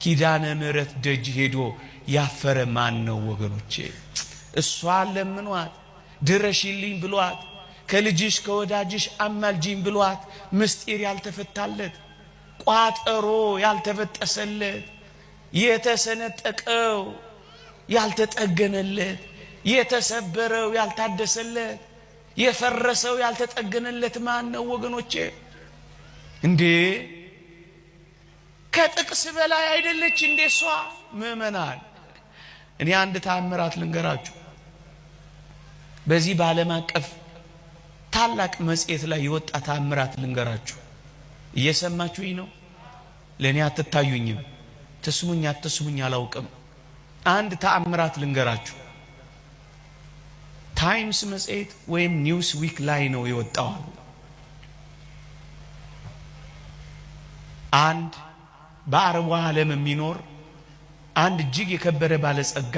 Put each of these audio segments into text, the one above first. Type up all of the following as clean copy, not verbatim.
ኪዳነ ምሕረት ደጅ ሄዶ ያፈረ ማን ነው ወገኖቼ? እሷን ለምኗት ድረሽልኝ ብሏት ከልጅሽ ከወዳጅሽ አማልጂኝ ብሏት ምስጢር ያልተፈታለት፣ ቋጠሮ ያልተበጠሰለት፣ የተሰነጠቀው ያልተጠገነለት፣ የተሰበረው ያልታደሰለት፣ የፈረሰው ያልተጠገነለት ማን ነው ወገኖቼ? እንዴ ከጥቅስ በላይ አይደለች እንዴ እሷ? ምእመናን፣ እኔ አንድ ተአምራት ልንገራችሁ። በዚህ በዓለም አቀፍ ታላቅ መጽሔት ላይ የወጣ ተአምራት ልንገራችሁ። እየሰማችሁኝ ነው? ለእኔ አትታዩኝም። ትስሙኝ አትስሙኝ አላውቅም። አንድ ተአምራት ልንገራችሁ። ታይምስ መጽሔት ወይም ኒውስ ዊክ ላይ ነው የወጣው። አንድ በአረቡ ዓለም የሚኖር አንድ እጅግ የከበረ ባለጸጋ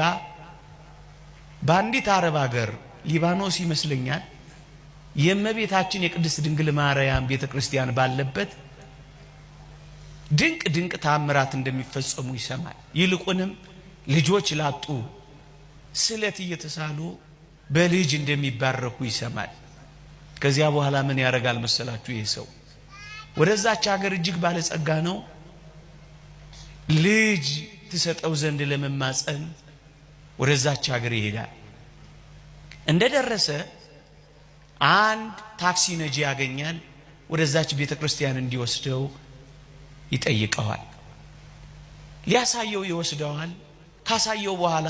በአንዲት አረብ ሀገር፣ ሊባኖስ ይመስለኛል፣ የእመቤታችን የቅድስት ድንግል ማርያም ቤተ ክርስቲያን ባለበት ድንቅ ድንቅ ታምራት እንደሚፈጸሙ ይሰማል። ይልቁንም ልጆች ላጡ ስለት እየተሳሉ በልጅ እንደሚባረኩ ይሰማል። ከዚያ በኋላ ምን ያደርጋል መሰላችሁ? ይህ ሰው ወደዛች ሀገር፣ እጅግ ባለጸጋ ነው። ልጅ ትሰጠው ዘንድ ለመማፀን ወደዛች ሀገር ይሄዳል። እንደደረሰ አንድ ታክሲ ነጂ ያገኛል። ወደዛች ቤተ ክርስቲያን እንዲወስደው ይጠይቀዋል። ሊያሳየው ይወስደዋል። ካሳየው በኋላ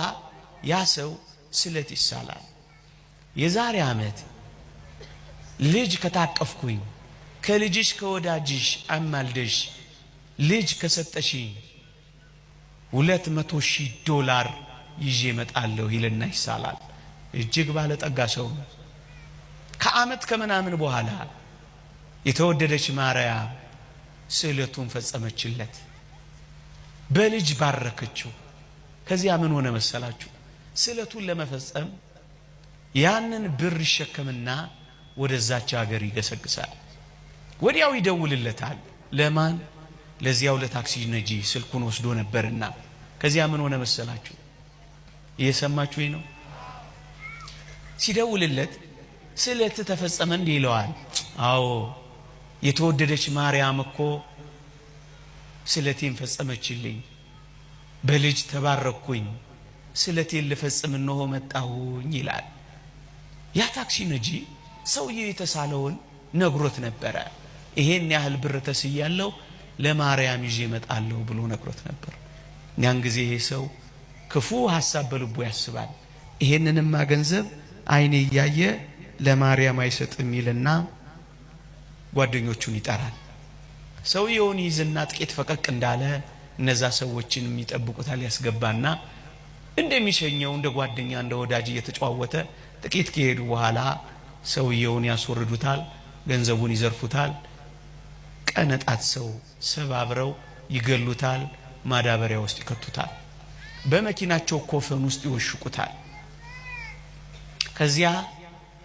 ያ ሰው ስለት ይሳላል። የዛሬ ዓመት ልጅ ከታቀፍኩኝ፣ ከልጅሽ ከወዳጅሽ አማልደሽ ልጅ ከሰጠሽኝ $200,000 ይዤ እመጣለሁ ይልና ይሳላል። እጅግ ባለጠጋ ሰው ነው። ከዓመት ከምናምን በኋላ የተወደደች ማርያም ስዕለቱን ፈጸመችለት፣ በልጅ ባረከችው። ከዚያ ምን ሆነ መሰላችሁ? ስዕለቱን ለመፈጸም ያንን ብር ይሸከምና ወደዛች ሀገር ይገሰግሳል። ወዲያው ይደውልለታል። ለማን? ለዚያው ለታክሲ ነጂ፣ ስልኩን ወስዶ ነበርና። ከዚያ ምን ሆነ መሰላችሁ? እየሰማችሁ ነው። ሲደውልለት ስዕለት ተፈጸመ እንዲህ ይለዋል። አዎ፣ የተወደደች ማርያም እኮ ስለቴን ፈጸመችልኝ፣ በልጅ ተባረኩኝ፣ ስለቴን ልፈጽም እነሆ መጣሁኝ ይላል። ያ ታክሲ ነጂ ሰውየው የተሳለውን ነግሮት ነበረ። ይሄን ያህል ብር ተስያለው ለማርያም ይዤ እመጣለሁ ብሎ ነግሮት ነበር። ያን ጊዜ ይሄ ሰው ክፉ ሀሳብ በልቡ ያስባል። ይሄንንማ ገንዘብ አይኔ እያየ ለማርያም አይሰጥም ይልና ጓደኞቹን ይጠራል። ሰውየውን ይይዝና ጥቂት ፈቀቅ እንዳለ እነዛ ሰዎችን የሚጠብቁታል ያስገባና እንደሚሸኘው እንደ ጓደኛ እንደ ወዳጅ እየተጨዋወተ ጥቂት ከሄዱ በኋላ ሰውየውን ያስወርዱታል፣ ገንዘቡን ይዘርፉታል፣ ቀነጣት ሰው ሰባብረው ይገሉታል፣ ማዳበሪያ ውስጥ ይከቱታል፣ በመኪናቸው ኮፈን ውስጥ ይወሽቁታል። ከዚያ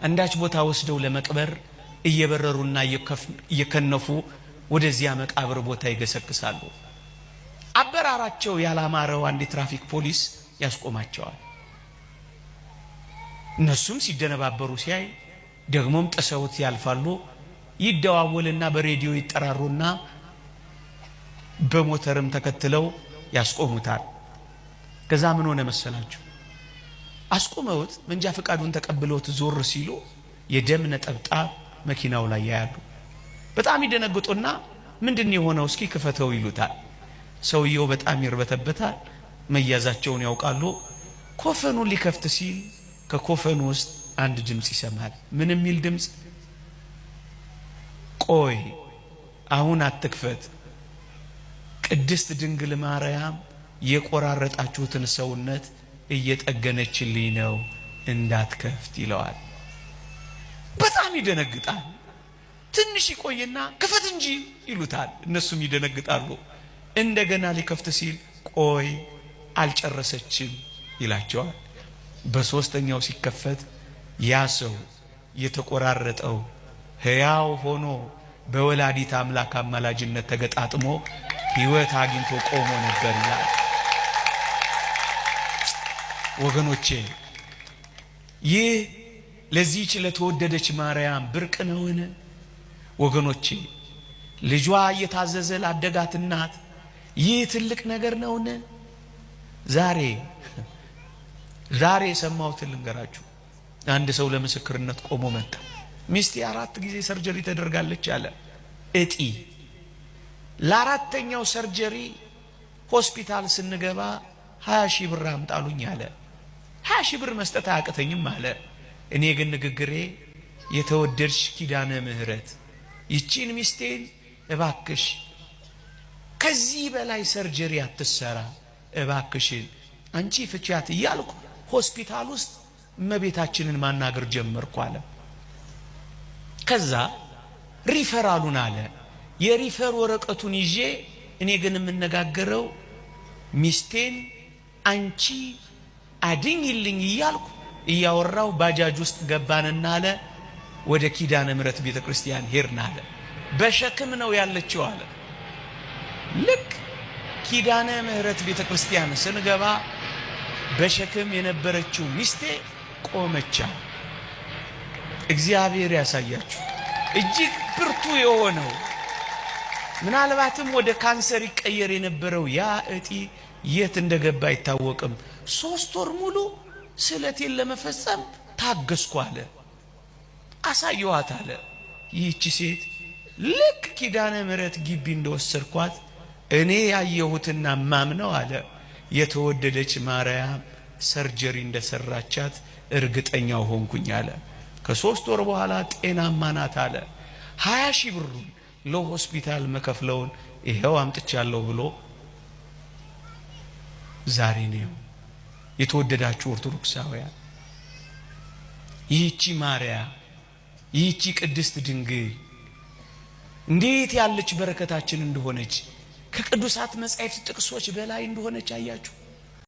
አንዳች ቦታ ወስደው ለመቅበር እየበረሩና እየከነፉ ወደዚያ መቃብር ቦታ ይገሰግሳሉ። አበራራቸው ያላማረው አንድ የትራፊክ ፖሊስ ያስቆማቸዋል። እነሱም ሲደነባበሩ ሲያይ ደግሞም ጥሰውት ያልፋሉ። ይደዋወልና በሬዲዮ ይጠራሩና በሞተርም ተከትለው ያስቆሙታል። ከዛ ምን ሆነ መሰላችሁ? አስቆመውት መንጃ ፈቃዱን ተቀብለውት ዞር ሲሉ የደም ነጠብጣብ መኪናው ላይ ያያሉ። በጣም ይደነግጡና ምንድን የሆነው፣ እስኪ ክፈተው ይሉታል። ሰውየው በጣም ይርበተበታል። መያዛቸውን ያውቃሉ። ኮፈኑን ሊከፍት ሲል ከኮፈኑ ውስጥ አንድ ድምፅ ይሰማል። ምን የሚል ድምፅ? ቆይ፣ አሁን አትክፈት፣ ቅድስት ድንግል ማርያም የቆራረጣችሁትን ሰውነት እየጠገነችልኝ ነው፣ እንዳትከፍት ይለዋል። በጣም ይደነግጣል። ትንሽ ይቆይና ክፈት እንጂ ይሉታል። እነሱም ይደነግጣሉ። እንደገና ሊከፍት ሲል ቆይ፣ አልጨረሰችም ይላቸዋል። በሶስተኛው ሲከፈት ያ ሰው የተቆራረጠው ሕያው ሆኖ በወላዲት አምላክ አማላጅነት ተገጣጥሞ ሕይወት አግኝቶ ቆሞ ነበር ይላል። ወገኖቼ ይህ ለዚህች ለተወደደች ማርያም ብርቅ ነውን? ወገኖቼ ልጇ እየታዘዘ ላደጋት እናት ይህ ትልቅ ነገር ነውን? ዛሬ ዛሬ የሰማሁትን ልንገራችሁ። አንድ ሰው ለምስክርነት ቆሞ መጣ። ሚስቴ 4 ጊዜ surgery ተደርጋለች አለ። እጢ ለአራተኛው surgery ሆስፒታል ስንገባ 20 ሺህ ብር አምጣሉኝ አለ። 20 ሺህ ብር መስጠት አያቅተኝም አለ። እኔ ግን ንግግሬ የተወደድሽ ኪዳነ ምሕረት ይቺን ሚስቴን እባክሽ ከዚህ በላይ surgery አትሰራ፣ እባክሽን አንቺ ፍቺያት እያልኩ ሆስፒታል ውስጥ እመቤታችንን ማናገር ጀመርኩ አለ። ከዛ ሪፈራሉን አለ የ refer ወረቀቱን ይዤ እኔ ግን የምነጋገረው ሚስቴን አንቺ አድኝልኝ እያልኩ እያወራው ባጃጅ ውስጥ ገባንና አለ ወደ ኪዳነ ምሕረት ቤተ ክርስቲያን ሄድን አለ። በሸክም ነው ያለችው አለ። ልክ ኪዳነ ምሕረት ቤተ ክርስቲያን ስንገባ በሸክም የነበረችው ሚስቴ ቆመቻ። እግዚአብሔር ያሳያችሁ። እጅግ ብርቱ የሆነው ምናልባትም ወደ ካንሰር ይቀየር የነበረው ያ እጢ የት እንደገባ አይታወቅም። 3 ወር ሙሉ ስለቴን ለመፈጸም ታገስኩ አለ። አሳየኋት አለ። ይህቺ ሴት ልክ ኪዳነ ምሕረት ግቢ እንደወሰድኳት እኔ ያየሁትና ማምነው አለ የተወደደች ማርያም surgery እንደሰራቻት እርግጠኛው ሆንኩኝ አለ። ከ3 ወር በኋላ ጤናማ ናት አለ። 20 ሺህ ብሩን ለሆስፒታል መከፍለውን ይሄው አምጥቻለሁ ብሎ ዛሬ ነው። የተወደዳችሁ ኦርቶዶክሳውያን ይህቺ ማርያም ይህቺ ቅድስት ድንግል እንዴት ያለች በረከታችን እንደሆነች ከቅዱሳት መጻሕፍት ጥቅሶች በላይ እንደሆነች አያችሁ።